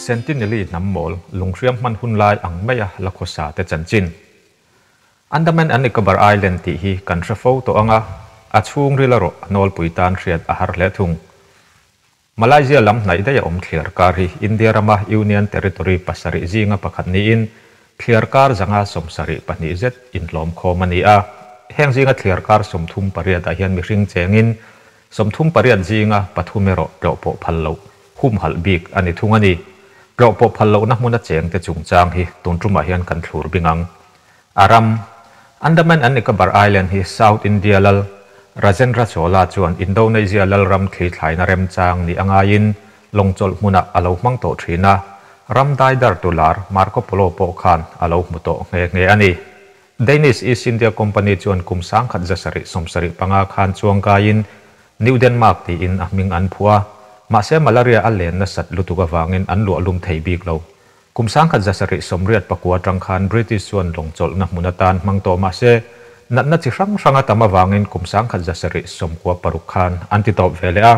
Sentinelese hnam mawl, lunghriam hman hun lai ang maia la khawsa te chanchin. Andaman and Nicobar Island tih hi kan hre fo tawh ang a, a chhungril erawh a nawlpui tan hriat a har hle thung. Malaysia lam hnaih daih a awm thliar kar hi India rama Union Territory pasarih zinga pakhat niin thliar kar zanga 72 zet inhlawm khawm a ni a. Heng zinga thliar kar 38 ah hian mihring chengin 38 zinga pathum erawh tlawh pawh phal loh humhalh bik a ni thung a ni. Tlawh pawh phal lohna hmuna chengte chungchang hi tun tumah hian kan thlur bing ang. A ram, Andaman and Nicobar Island hi South India lal Rajendra Chola chuan Indonesia lalram thli thlaina remchang ni a ngaiin lawngchawlh hmunah a lo hmang tawh thin a, ram daidar tu lar Marco Polo pawh khan a lo hmu tawh nghe nghe a ni. Danish East India Company chuan kum 1775 khan chuangkaiin New Denmark tiin a hming an phuah a, mahse malaria a len nasat lutuk avangin an luahlum thei bik lo. Kum 1784 atang khan British chuan lawngchawlhna hmun atan hmang tawh mah se, natna chi hrang hrang a tam avangin kum 1796 khan an ti tawp ve leh a.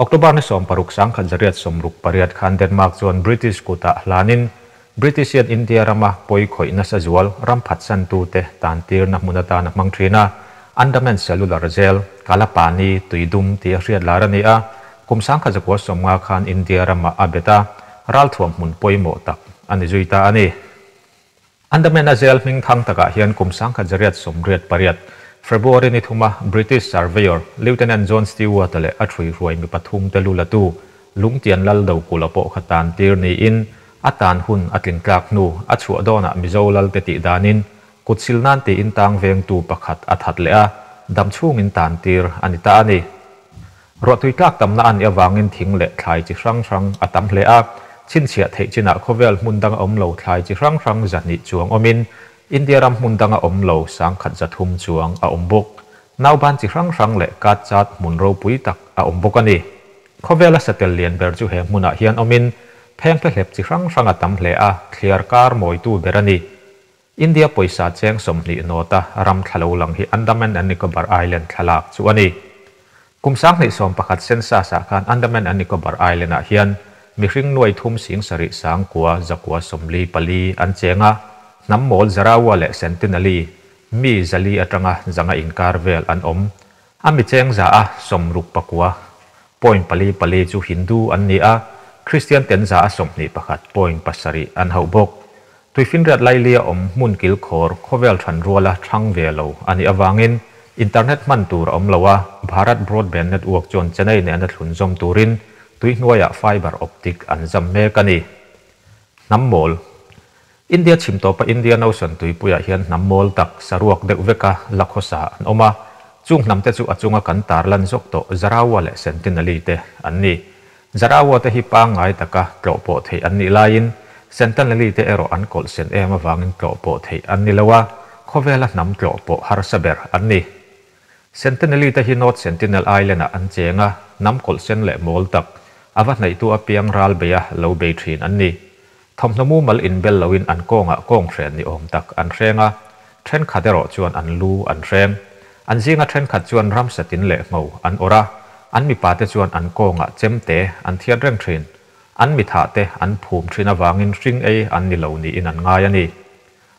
October ni 16 1868 khan Denmark chuan British kutah hlanin British hian India rama pawi khawih nasa zual ram phatsantute tantirna hmun atan a hmang thin a. Andaman Cellular Jail, Kalapani, Tuidum tih a hriat lar a ni a. Kum 1950 khan India ramah a bet a, ralthuam hmun pawimawh tak a ni zui ta a ni. Andaman-a jail hming thang takah hian kum 1888, February ni thuma British Surveyor, Lieutenant John Stewart-a leh a ṭhuihruai mi pathum te lu latu Lungtian Lal Dokulh-a pawh kha tan tir niin a tan hun a tling tlak hnu a chhuah dawnah Mizo Lal te tih danin kut sil nan tiin tang vengtu pakhat a that leh a, dam chhungin tan tir a ni ta a ni. Ruahtui tlak tamna a nih avangin thing leh thlai chi hrang hrang a tam hle a, chhinchhiah theih chinah khawvel hmun danga awm lo thlai chi hrang hrang 200 chuang awmin India ram hmun danga awm lo 1300 chuang a awm bawk. Nauban chi hrang hrang leh kat chat hmun ropui tak a awm bawk a ni. Khawvela satel lian ber chu he hmunah hian awmin phengphehlep chi hrang hrang a tam hle a, thliar kar mawitu ber a ni. India pawisa cheng 20 nawta ram thla lo lang hi Andaman and Nicobar Island thlalak chu a ni. Kum 2011 census-ah khan Andaman and Nicobar Island-ah hian mihring nuai thum sing sarih sang kua zakua 44 an cheng a, hnam mawl Jarawa leh Sentinelese mi 400 atanga 500 inkar vel an awm. A mi cheng za a 69.44 chu Hindu an ni a, Christian ten za a 21.7 an hauh bawk. Tuifinriat lailia awm hmun kil khawr khawvel than ruala thang ve lo a nih avangin internet hman tur a awm lo a, Bharat Broadband Network chuan Chennai nena thlun zawm turin tuihnuaiah fiber optic an zam mek a ni. Hnam mawl. India chhim tawpa Indian Ocean tuipuiah hian hnam mawl tak saruak deuh veka la khawsa an awm a, chung hnam te chu a chunga kan tarlan zawk tawh Jarawa leh Sentinelese te an ni. Jarawa te hi pangngai taka tlawh pawh theih an nih laiin Sentinelese te erawh an kawlh sen em avangin tlawh pawh theih an ni lo a, khawvela hnam tlawh pawh harsa ber an ni. Sentinelese te hi North Sentinel Island-ah an cheng a, hnam kawlh sen leh mawl tak, a va hnaihtu apiang ral beia lo bei thin an ni. Thawmhnaw mumal inbel loin an kawngah kawng hren ni awm tak an hreng a, thenkhat erawh chuan an lu an hreng. An zinga thenkhat chuan ramsa tin leh ngho an awrh a, an mipate chuan an kawngah chemte an thiat reng thin. An mithah te an phum thin avangin hring ei an ni lo niin an ngai a ni.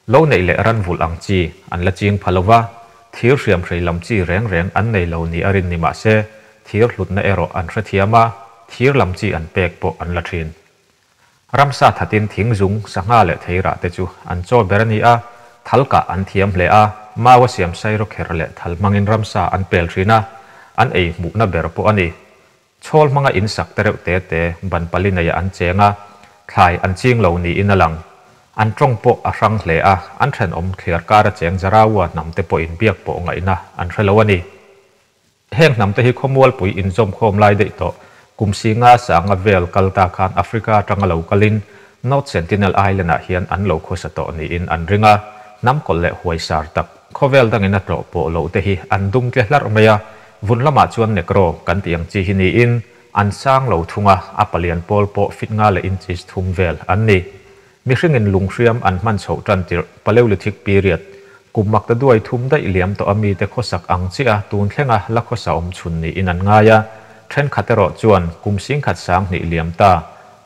Lo neih leh ran vulh ang chi an la ching pha lova, thir hriam hrei lam chi reng reng an nei lo ni a rin ni mah se, thir hlutna erawh an hrethiam a, thir lam chi an pek pawh an la thin. Ramsa thatin thing zung, sangha leh theirah te chu an chaw ber a ni a, thal kah an thiam hle a, mau a siam sairo kher leh thal hmangin ramsa an pel thin a, an ei hmuhna ber pawh a ni. Chhawl hmanga in sak te reuh te te ban pali neiah an cheng a, thlai an ching lo niin a lang. An tawng pawh a hrang hle a, an thenawm thliar kara cheng Jarawa hnam te pawhin biak pawh ngaihna an hre lo a ni. Heng hnam te hi khawmualpui inzawmkhawm lai daih tawh kum singa sanga vel kal ta khan Africa atanga lo kalin North Sentinel Island-ah hian an lo khawsa tawh niin an ring a, hnam kawlh leh huaisar tak khawvel dangin a tlawh pawh loh te hi an dum tle hlarh mai a, vun lamah chuan Negro kan tih ang chi hi niin an sang lo thung a, a palian pawl pawh fit nga leh inches thum vel an ni. Mihringin lunghriam an hman chhoh tan tirh Paleolithic period, kum makta duai thum daih liam tawh a mite khawsak ang chiah a tun thlenga la khawsa awm chhun niin an ngai a, thenkhat erawh chuan kum 20,000 liam ta.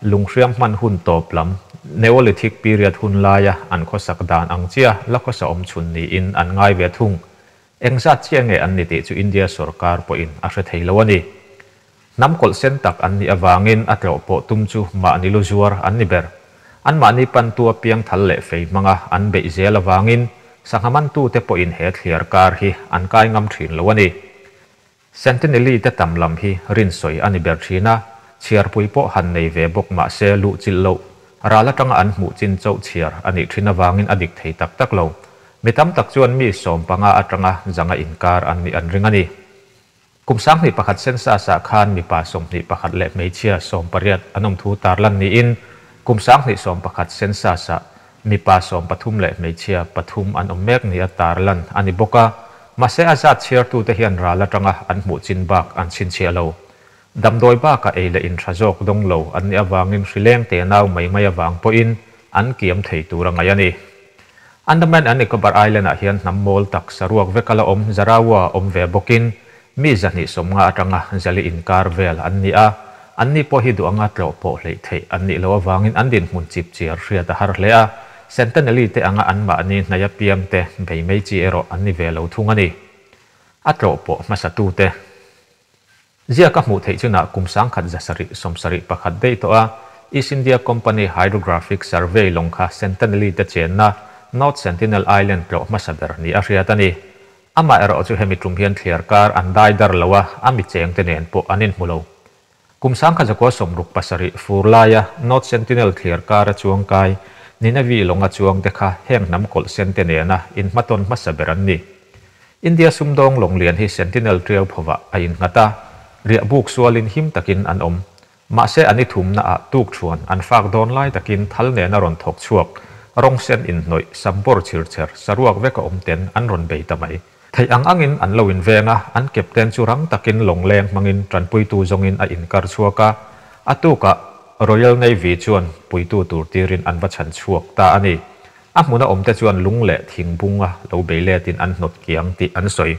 Lunghriam hman hun tawp lam, Neolithic period hun laia an khawsak dan ang chiah la khawsa awm chhun niin an ngai ve thung. Engzat chiah nge an ni tih chu India sorkar pawhin a hre thei lo a ni. Hnam kawlh sen tak an nih avangin a tlawh pawh tum chu mahni lu zuar an ni ber. Anmahni pantu apiang thal leh fei hmanga an beih zel avangin sangha mantute pawhin he thliar kar hi an kai ngam thin lo a ni. Sentinelli te tam lam hi rinsawi a ni ber thin a, chhiarpui pawh han nei ve bawk mah se luhchilh loh ral atanga an hmuh chin chauh chhiar a nih thin avangin a dik thei tak tak lo. Mi tam tak chuan mi 15 atanga 500 inkar an nih an ring a ni. Kum 2001 census-ah khan mipa 21 leh hmeichhia 18 an awm thu tarlan niin kum 2011 census-ah mipa 13 leh hmeichhia pathum an awm mek nia tarlan a ni bawk a, mahse a zat chhiartute hian ral atanga an hmuh chin bak an chhinchhiah lo. Damdawi bakah ei leh in tha zawk dawng lo an nih avangin hrileng te nau mai mai avang pawhin an kiam thei tur a ngaih a ni. Andaman and Nicobar Island-ah hian hnam mawl tak saruak vek a la awm Jarawa awm ve bawkin mi 250 atanga 400 inkar vel an ni a, anni pawh hi duh anga tlawh pawh hleih theih an nih loh avangin an dinhmun chip chiar hriat a har hle a, Sentinelli te anga anmahni hnaia piang te bei mai chi erawh an ni ve lo thung a ni. A tlawh pawh hmasatute. Ziak a hmuh theih chunah kum 1771 daih tawh a, East India Company Hydrographic Survey lawng kha Sentinelli te chenna North Sentinel Island tlawh hmasa ber ni a hriat a ni. Amah erawh chu hemi tum hian thliar kar an dai dar lo a, a mi cheng te nen pawh an inhmu lo. Kum 1967 fur laia North Sentinel thliar kar a chuang kai Ninavi lawnga chuang te kha heng hnam kawlh sen te nena inhmatawn hmasa ber an ni. India sumdawng lawng lian hi Sentinel tiau phovah a innghat a, riah buk sualin him takin an awm. Mahse an i thumnaah tuk thuan an fak dawn lai takin thal nena rawn thawk chhuak, rawng sen inhnawih, sam bawr chhir chher, saruak veka awm ten an rawn bei ta mai. Theih ang angin an lo inveng a, an captain chu rang takin lawng leng hmangin tanpuitu zawngin a inkar chhuak a. A tukah Royal Navy chuan puitu tur tirin an va chhan chhuak ta a ni. A hmuna awmte chuan lung leh thing bunga lo bei letin an hnawt kiang tih an sawi.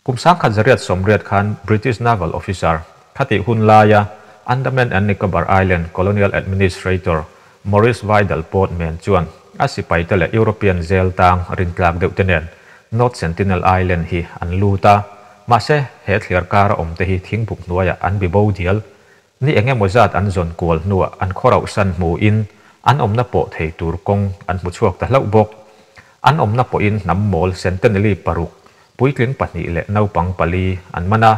Kum 1880 khan British Naval Officer khatih hun laia Andaman and Nicobar Island Colonial Administrator Maurice Vidal Portman chuan a sipaite leh European zel tang rintlak deuh te nen North Sentinel Island hi an lut a, mahse he thliar kara awmte hi thingbuk hnuaiah an bibo dial. Ni engemaw zat an zawn kual hnuah an khawrauh san hmuin an awmna pawh thei tur kawng an hmu chhuak ta hlauh bawk. An awmna pawhin hnam mawl Sentinelli paruk, puitling pahnih leh naupang pali an man a.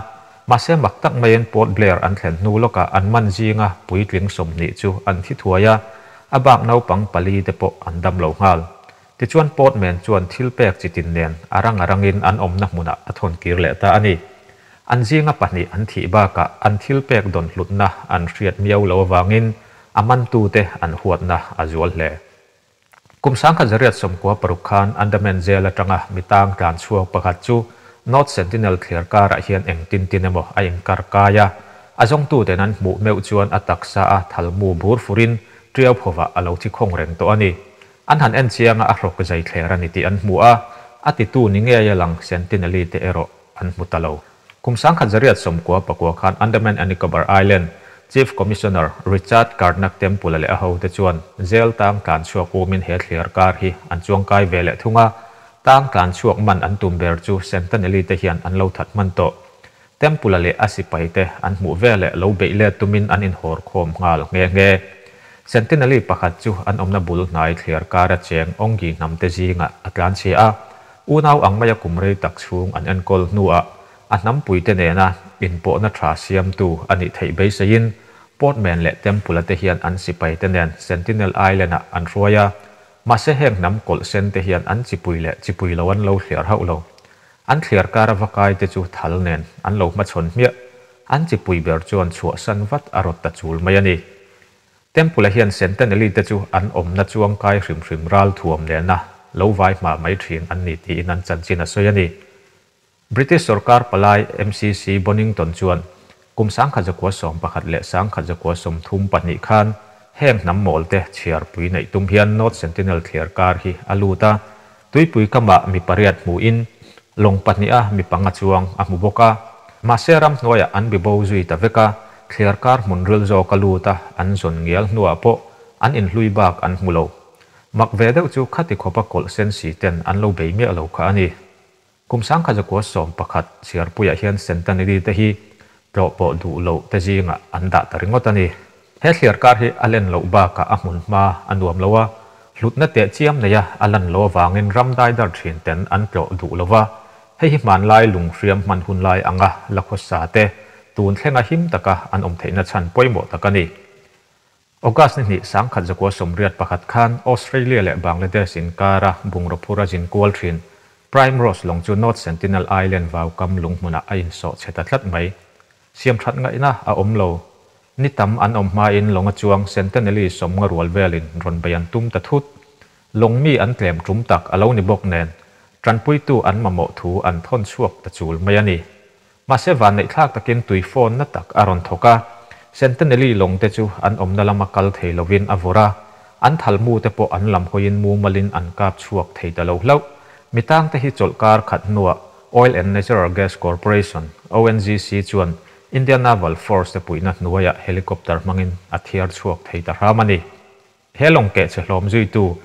Mahse mak tak maiin Port Blair an thlen hnu lawkah an man zinga puitling 20 chu an thi thuai a, a bak naupang pali te pawh an dam lo nghal. Tichuan Portman chuan thil pek chitin nen a rang a rangin an awmna hmunah a thawn kir leh ta a ni. An zinga pahnih an thih bakah an thil pek dawn hlutna an hriat miau lo avangin a mantute an huatna a zual hle. Kum 1896 khan Andaman Jail atanga mi tang tlan chhuak pakhat chu North Sentinel thliar karah hian eng tin tin emaw a inkar kai a, a zawngtuten an hmuh meuh chuan a taksa a thalmu bur furin tiau phovah a lo thi khawng reng tawh a ni. An han en chianga a hrawk zai thler a ni tih an hmu a, a titu ni ngei a lang Sentinelli te erawh an hmu ta lo. Kum 1899 khan Andaman and Nicobar Island Chief Commissioner Richard Carnac Temple leh a hote chuan jail tang tlan chhuak umin he thliar kar hi an chuang kai ve leh thung a, tang tlan chhuak man an tum ber chu Sentinelli te hian an lo that hman tawh. Temple leh a sipaite an hmuh ve leh lo beih let tumin an inhawr khawm nghal nge nge. Sentinelli pakhat chu an awmna bul hnai thliar kar a cheng Ongi hnam te zinga a tlan chhia a, unau ang maia kum rei tak chhung an enkawl hnuah a hnampui te nena inpawhna tha siamtu a nih theih beiseiin Portman leh Temple te hian an sipaite nen Sentinel Island-ah an hruai a, mahse heng hnam kawlh sen te hian an chipui leh chipui lo an lo thliar hauh lo. An thliar kar a va kai te chu thal nen an lo hmachhawn hmiah. An chipui ber chuan chhuah san vat a rawt ta chul mai a ni. Temple hian Sentinelli te chu an awmna chuang kai hrim hrim ral thuam nena lo vai hma mai thin an ni tiin an chanchin a sawi a ni. British sarkar palai MCC Bonington chuan kum 1911 leh 1932 khan heng hnam mawl te chhiar pui nei tum hian North Sentinel thliar kar hi a lut a, tuipui kama mi pariat hmuin lawng pahnih a mi panga chuang a hmu bawk a. Mahse ram hnuaiah an bibo zui ta vek a, thliarkar hmun ril zawka lut a an zawn ngial hnuah pawh an inhlui bak an hmu lo. Mak ve deuh chu khati khawpa kawlh sen si ten an lo bei miah lo kha a ni. Kum 1911 chhiarpuiah hian Centenary te hi tlawh pawh duh loh te zingah an dah ta ringawt a ni. He thliarkar hi a len loh bakah a hmun hma a nuam lo a, hlutna teh chiam neia a lan loh avangin ram daidar thin ten an tlawh duh lo va, hei hi hmanlai lunghriam hman hun lai anga la khawsa te tun thlenga him taka an awm theihna chhan pawimawh tak a ni. August ni hnih 1981 khan Australia leh Bangladesh inkara bungraw phur a zin kual thin Primrose lawng chu North Sentinel Island vaukam lunghmunah a insawh chhe ta tlat mai. Siam that ngaihna a awm lo. Ni tam an awm hmain lawnga chuang Sentinelese sawmnga rual velin rawn bei an tum ta thut. Lawng mi an tlem tum tak a lo ni bawk nen, tanpuitu an mamawh thu an thawn chhuak ta chul mai a ni. Mahse vanneihthlak takin tui fawn na tak a rawn thawk a, Sentinelese lawng te chu an awmna lama kal thei lovin a vawrh a, an thalmu te pawh an lam hawiin mumalin an kap chhuak thei ta lo hlauh. Mitang te hi chawlhkar khat hnuah Oil and Natural Gas Corporation, ONGC, chuan India Naval Force te puihna hnuaiah helicopter hmangin a thiar chhuak thei ta hram a ni. He lawng keh chhe hlawm zuitu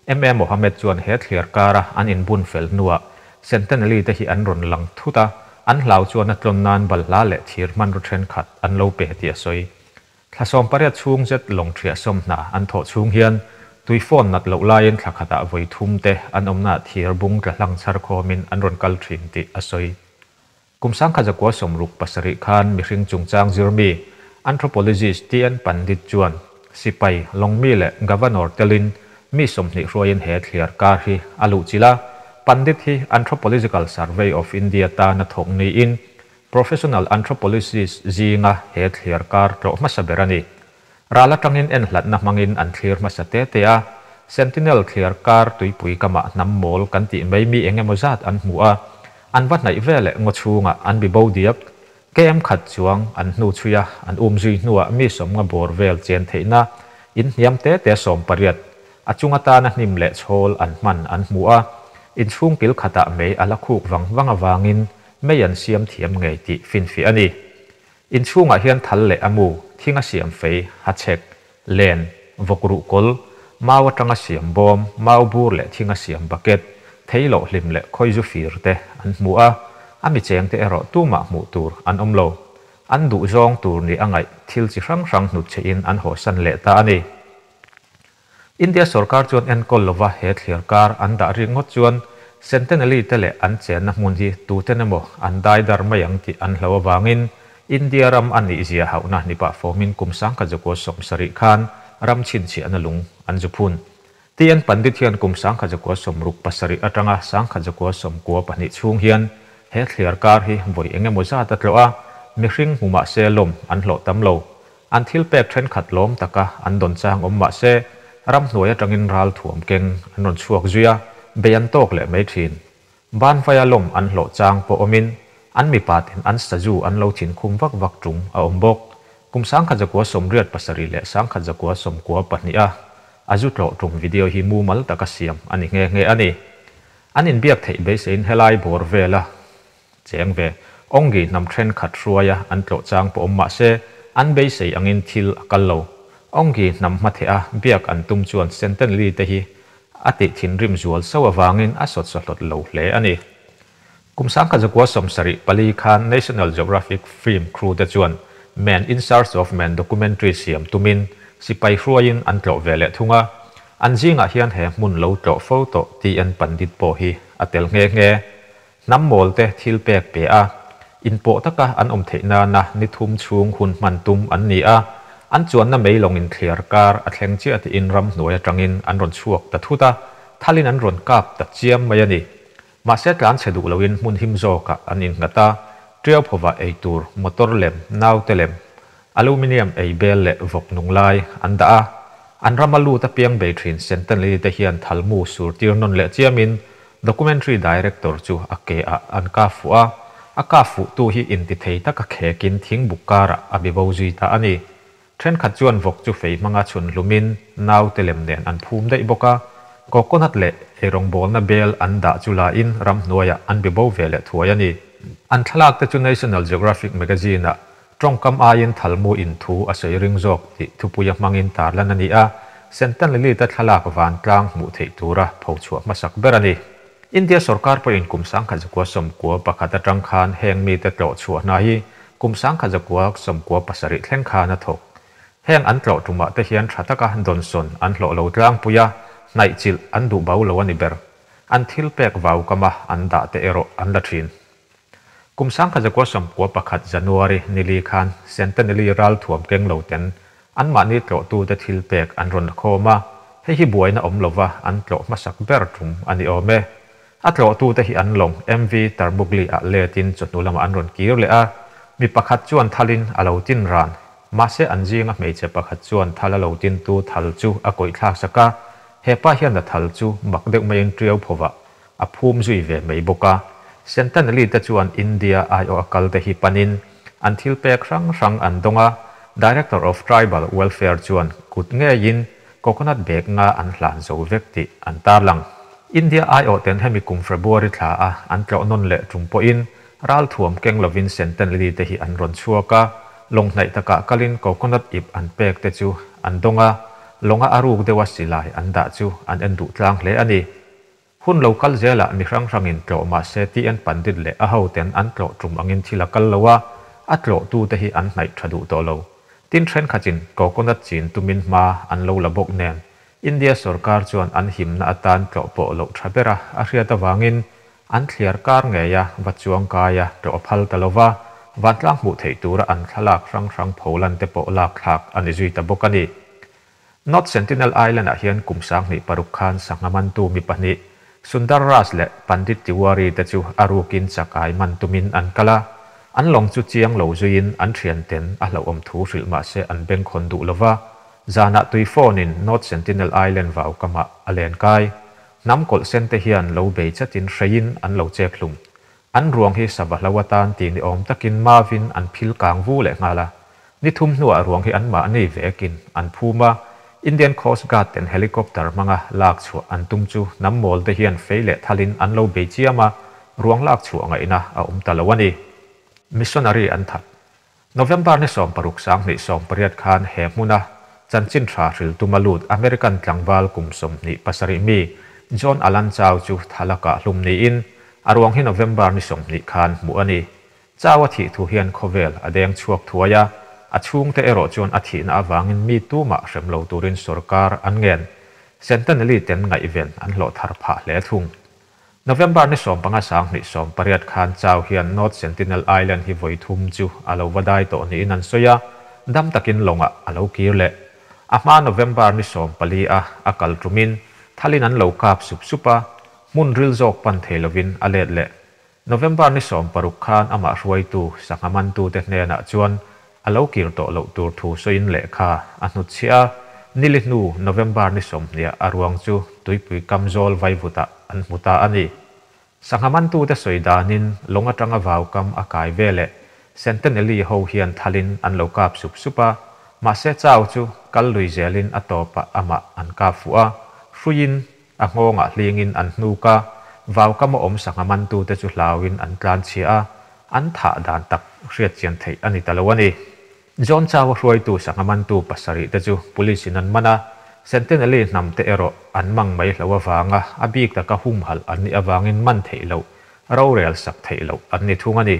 MA Mohammed chuan he thliar kara an inbun fel hnuah Sentinelese te hi an rawn lang thut a, an hlau chuan a tlawn nan balhla leh thir hmanraw thenkhat an lo pe tih a sawi. Thla 18 chhung zet lawng thiah sawm hna an thawh chhung hian tui phone nat loh laiin thla khatah vawi thum te an awmnaah thir bung tla hlang chhar khawmin an rawn kal thin tih a sawi. Kum 1967 khan mihring chungchang zirmi anthropologist TN Pandit chuan sipai lawngmi leh Governor telin mi 20 hruaiin he thliar kar hi a luh chilh a. Pandit hi Anthropological Survey of India tana thawk niin professional anthropologist zinga he thliar kar tlawh hmasa ber a ni. Ral atangin en hlatna hmangin an thlir hmasa te te a, Sentinel thliar kar tuipui kamah hnam mawl kan tih mai mi eng emaw zat an hmu a, an va hnaih veleh ngaw chhungah an bi bo diak. Km khat chuang an hnu chhui a, an um zui hnuah mi 50 bawr vel chen theihna in hniam te te 18 a chung atana hnim leh chhawl an hman an hmu a, inchhung kil khatah mei a la khuk vang vang avangin mei an siam thiam ngei tih finfiah a ni. Inchhungah hian thal leh a mu, thing a siam fei, hachhek, len, vawk ruh kawl, mau atanga siam bawm, mau bur leh thing a siam bucket, thei loh hlim leh khawizu fir te an hmu a, a mi cheng te erawh tumah hmuh tur an awm lo. An duh zawng tur ni a ngaih thil chi hrang hrang hnutchhe-in an hawsan leh ta a ni. India sorkar chuan enkawl lova he thliar kar an dah rik ngawt chuan Sentinelese te leh an chenna hmun hi tuten emaw an daidar mai ang tih an hlau avangin India ram a nih zia hauhna ni pah fawmin kum 1970 khan ram chhinchhiahna lung an zu phun. TN Pandit hian kum 1967 atanga 1992 chhung hian he thliar kar hi vawi eng emaw zat a tlawh a, mihring hmu mah se lawm an hlawh tam lo. An thil pek thenkhat lawm taka an dawn chang awm mah se, ramhnuai atangin ral thuam keng an rawn chhuak zui a, bei an tawk leh mai thin. Ban vaia lawm an hlawh chang pawh awmin, an mipaten an sazu an lo thin khum vak vak tum a awm bawk. Kum 1987 leh 1992 a a zu tlawh tum video hi mumal taka siam a ni nghe nghe a ni. An inbiak theih beiseiin helai bawr vela cheng ve Ongi hnam thenkhat hruaia an tlawh chang pawh awm mah se, an beisei angin thil a kal lo. Ongi hnam hma theh a biak an tum chuan Sentinelese te hi a tih thinrim zual so avangin a sawt sawhlawt lo hle a ni. Kum 1974 khan National Geographic film crew te chuan Man in Search of Man documentary siam tumin sipai hruaiin an tlawh ve leh thung a, an zingah hian he hmun lo tlawh fo tawh TN Pandit pawh hi a tel nghe nghe. Hnam mawl te thil pek pe a, inpawh taka an awm theih nana ni thum chhung hun hman tum an ni a, an chuanna mei lawngin thliar kar a thleng chiah tiin ramhnuai atangin an rawn chhuak ta thut a, thalin an rawn kap ta chiam mai a ni. Mahse tlan chhe duh loin hmun him zawkah an innghat a, tiau phawva ei tur motor lem, naute lem, aluminium ei bel leh vawk nung lai an dah a. An rama lut apiang bei thin Sentinelese te hian thalmu sur tir nawn leh chiamin documentary director chu a ke ah an kap fuh a, a kap fuh tu hi inti thei taka khekin thing buk karah a bi bo zui ta a ni. Thenkhat chuan vawk chu fei hmanga chhun hlumin naute lem nen an phum daih bawk a, coconut leh eirawngbawlna bel an dah chu lain ramhnuaiah an bi bo ve leh thuai a ni. An thlalak te chu National Geographic magazine-ah Tawngkam aiin thalmu in thu a sawi ring zawk tih thupuia hmangin tarlan a ni a, Sentenlili te thlalak vantlang hmuh theih tura phochhuah hmasak ber a ni. India sorkar pawhin kum 1991 atang khan heng mite tlawh chhuah hna hi kum 1997 thleng khan a thawk. Heng an tlawh tumah te hian tha taka dawnsawn an hlawh lo tlangpui a, hnaih chilh an duh bau lo a ni ber. An thil pek vau kama an dah te erawh an la thin. Kum 1991 January nili khan Sentinelese ralthuam keng lo ten anmahni tlawhtute thil pek an rawn la khawm a, hei hi buaina awm lova an tlawh hmasak ber tum a ni awm e. A tlawhtute hi an lawng MV Tarmugli ah letin chawhnu lamah an rawn kir leh a, mi pakhat chuan thalin a lo tin ran. Mahse an zinga hmeichhe pakhat chuan thal a lo tintu thal chu a kawih thlak sak a, hepa hian a thal chu mak deuh maiin tiau phovah a phum zui ve mai bawk a. Sentinelese te chuan India aiawh a kal te hi panin an thil pek hrang hrang an dawng a, Director of Tribal Welfare chuan kut ngeiin coconut bag nga an hlan zo vek tih an tarlang. India aiawh ten hemi kum February thla a an tlawh nawn leh tum pawhin ralthuam keng lovin Sentinelese te hi an rawn chhuak a, lawng hnaih takah kalin coconut ip an pek te chu an dawng a, lawnga a ruk deuha silai an dah chu an en duh tlang hle a ni. Hun lo kal zelah mi hrang hrangin tlawh mahse TN Pandit leh a hoten an tlawh tum angin thil a kal lo a, a tlawhtute hi an hnaih tha duh tawh lo. Tin thenkhatin coconut chin tumin hma an lo la bawk nen India sorkar chuan an himna atan tlawh pawh loh tha bera a hriat avangin an thliar kar ngeia va chuang kaia tlawh a phal ta lova, vantlang hmuh theih tura an thlalak hrang hrang pholan te pawh lak thlak a ni zui ta bawk a ni. North Sentinel Island ah hian kum 2006 khan sangha mantu mi pahnih Sundar Raj leh Pandit Tiwari te chu a rukin chakai man tumin an kal a, an lawng chu chiang lo zuiin an thian ten a hlauhawm thu hrilh mahse an bengkhawn duh lova, zanah tui phone in North Sentinel Island vau kamah a len kai. Hnam kawlh sen te hian lo bei chatin hreiin an lo chek hlum. An ruang hi sava hlo atan ti ni awm takin mavin an phil kang vu leh nghal a. Ni thum hnuah ruang hi anmahni vekin an phum a, Indian Coast Guard ten helicopter hmanga lak chhuah an tum chu hnam mawl te hian fei leh thalin an lo bei chiam a, ruang lak chhuah ngaihna a awm ta lo a ni. Missionary an that. November ni 16 2018 khan he hmuna chanchin tha hril tuma lut American tlangval kum 27 mi John Alan Chau chu thalaka hlum niin a ruang hi November ni 20 khan hmuh a ni. Chau a thih thu hian khawvel a deng chhuak thuai a, a chhungte erawh chuan a thihna avangin mi tumah hrem lo turin sorkar an ngen. Sentinelese ten ngaihven an hlawh thar phah hle thung. November ni 15 2018 khan Chau hian North Sentinel Island hi vawi thum chu a lo va dai tawh niin an sawi a, dam takin lawngah a lo kir leh. A hma November ni 14 a a kal tumin thalin an lo kap sup sup a, hmun ril zawk pan thei lovin a let leh. November ni 16 khan amah hruaitu sangha mantute hnenah chuan a lo kir tawh loh tur thu sawiin lehkha a hnutchhiah a, nili hnu November ni 20 a ruang chu tuipui kamzawl vaivutah an hmu ta a ni. Sangha mantute sawi danin lawng atanga vau kam a kai ve leh Sentinelese ho hian thalin an lo kap sup sup a, mahse Chau chu kal lui zelin a tawpah amah an kap fuh a, hruiin a nghawngah hlingin an hnuk a, vau kam a awm sangha mantute chu hlauin an tlan chhia a, an thah dan tak hriat chian theih a ni ta lo a ni. John Chau a hruaitu sangha mantu pasarih te chu police in an man a, Sentinelese hnam te erawh an mang mai hlo avanga a bik taka humhalh an nih avangin man theih loh, rorel sak theih loh an ni thung a ni.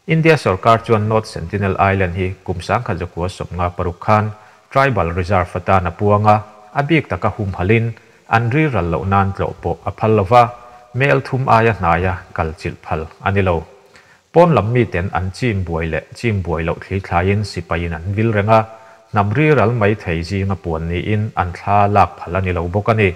India sorkar chuan North Sentinel Island hi kum 1956 khan Tribal Reserve atan a puang a, a bik taka humhalhin an riral loh nan tlawh pawh a phal lova, mel thum aia hnaia kal chilh phal a ni lo. Pawn lam miten an chim buai leh chim buai loh thli thlaiin sipaiin an vil reng a, hnam riral mai thei zinga puan niin an thla lak phal a ni lo bawk a ni.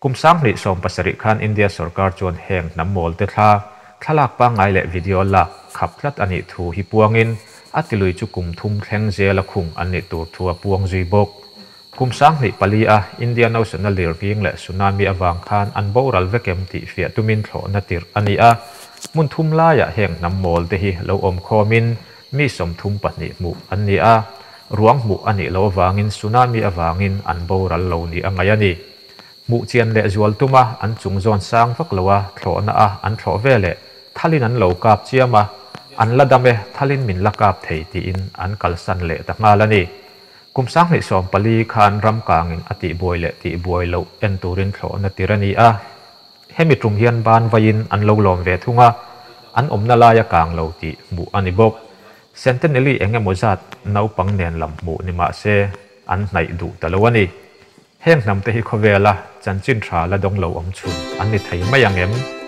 Kum 2017 khan India sorkar chuan heng hnam mawl te thla, thlalak pangngai leh video lak khap tlat a nih thu hi puangin a tilui chu kum thum thleng zela khung an nih tur thu a puang zui bawk. Kum 2004 a Indian Ocean a lirnghing leh tsunami avang khan an boral vekem tih fiah tumin thlawhna tirh a ni a, hmun thum laiah heng hnam mawl te hi lo awm khawmin mi 32 hmuh an ni a, ruang hmuh a nih loh avangin tsunami avangin an boral lo ni a ngaih a ni. Hmuh chian leh zual tuma an chung zawn sang vak lo a thlawhna a an thlawh ve leh thalin an lo kap chiam a, An la dam e, thalin min la kap thei tiin an kalsan leh ta nghal a ni. Kum 2014 khan ram kangin a tihbuai leh tihbuai loh en turin thlawhna tir a ni a. Hemi tum hian ban vaiin an lo lawm ve thung a, an awmna laia kang lo tih hmuh a ni bawk. Sentinelli eng emaw zat naupang nen lam hmuh ni mah se an hnaih duh ta lo a ni. Heng hnam te hi khawvela chanchin tha la dawng lo awm chhun an ni thei mai ang em?